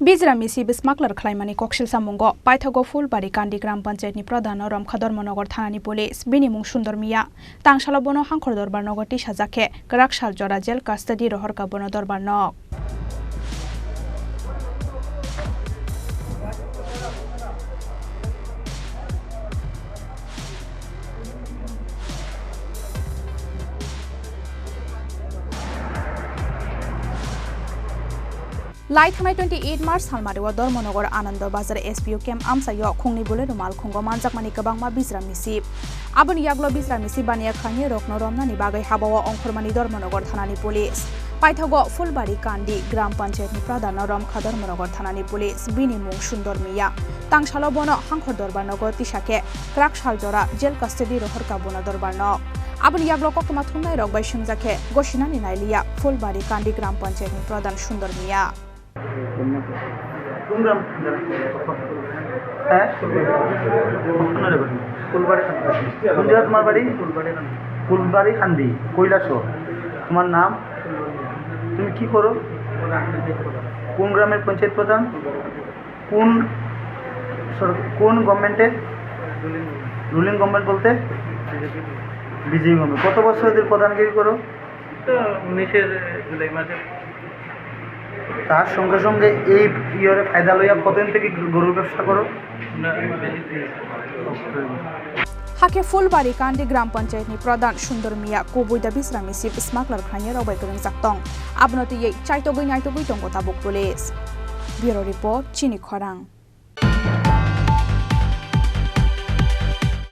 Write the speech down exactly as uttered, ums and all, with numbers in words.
Bijra misi bismaklar khlaimani koksil samungo paithago Phulbari Kandi Gram Panchayat ni Pradhan no Romkha Dharmanagar Thana ni Police, bini mung Sundor Miya. Tangsalo bono Hangkhor Dorbar Nogo tisajak khe kwrak sal jora jail custody rohorkha bono Dorbar Nog. Lai thangnai twenty eight March salmario Dharmanagar Anando Bazar S P O camp amchaio khungni Bolero malkhungo manjakmani kwbangma bijra misi. Aboni yaglo bijra misi baniya khainwi rokno romnani bagwi habao ongkhormani Dharmanagar Thanani Police. Paithago Phulbari Kandi Gram Panchayat ni Pradhan no Romkha Dharmanagar Thanani Police, bini mung Sundor Miya. Tangsalo bono Hangkhor Dorbar Nogo tisa khe kwrak sal jora jail custody rohorkha bono Dorbar Nog. Aboni yaglo koktwma thumnai rok bai swngjak khe gosinani nailiya Phulbari Kandi Gram Panchayat ni Pradhan Sundor Miya. কোন গ্রাম? হ্যাঁ? ফুলবাড়ি কান্দি। কোন জায়গা তোমার বাড়ি? ফুলবাড়ি কান্দি, কৈলাসহর। তোমার নাম? তুমি কি করো? কোন গ্রামের পঞ্চায়েত প্রধান? কোন সর-, কোন গভর্নমেন্টের? রুলিং গভর্নমেন্ট বলতে? BJP government. কত বছর ধরে প্রধানগিরি করো? তো উনিশের জুলাই মাসে। তার সঙ্গে সঙ্গে এই ইয়রে ফায়দা লইয়া কতদিন থেকে গরুর ব্যবসা করো? না, বেশি দিন। Hakhe Phulbari Kandi Gram Panchayat ni Pradhan Sundor Miya kubui da bijra misi bismaklar khlainai rok bai kwrwngjak tong. Abono twiwi chaitogwi naitogwi tongo tabuk police. Bureau Report, Chini Khorang.